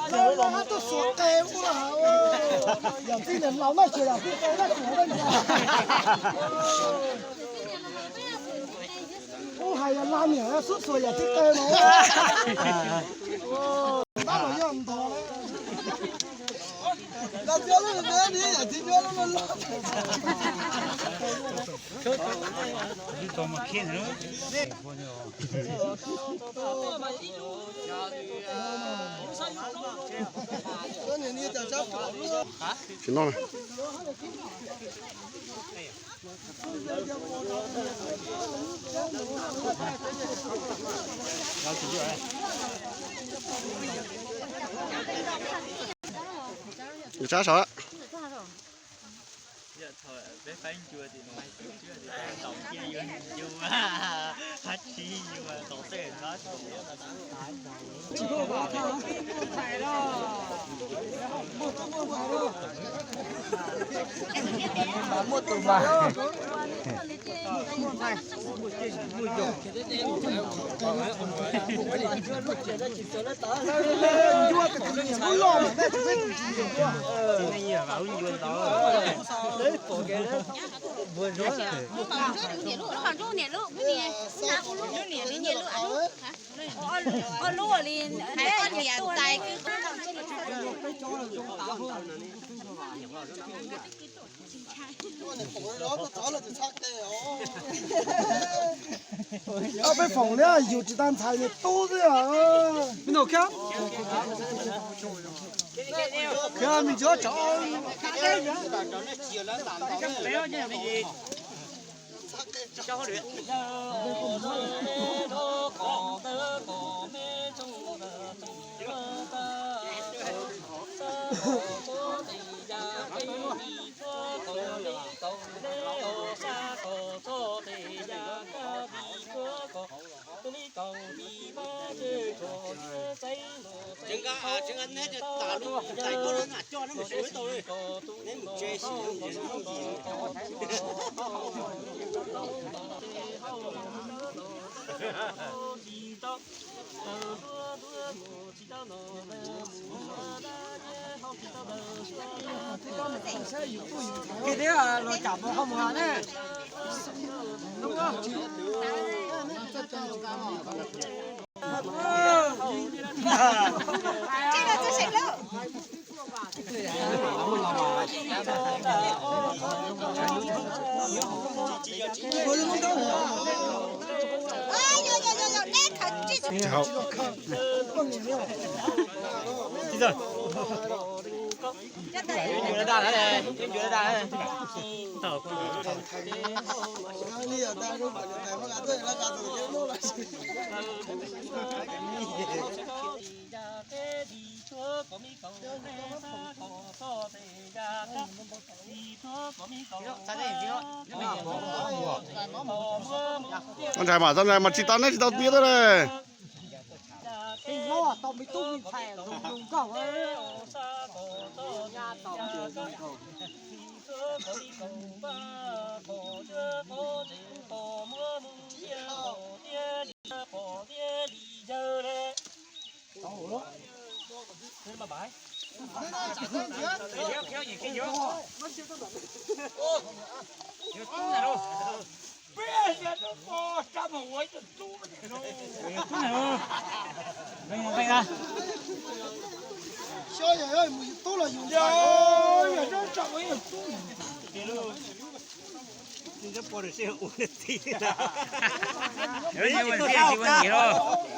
Tuaj xuas qe ua yam txij niam laus na, xuas yam txij qe na, xuas qe. Ub, hais yog laj niam xub xuas yam txij qe no. Tab los yog ntog. Tsis noj. Tsab saud. Peb foom li yus tsis tau ntxhais niam tub xwb os. Txhob ntshai mas, txhob ntshai mas, tsis tau neb tsis tau tiab tuaj le. Xyov yog mus yus tub los yus ntxhais. Tsis ua ntej tsis ua nyias los.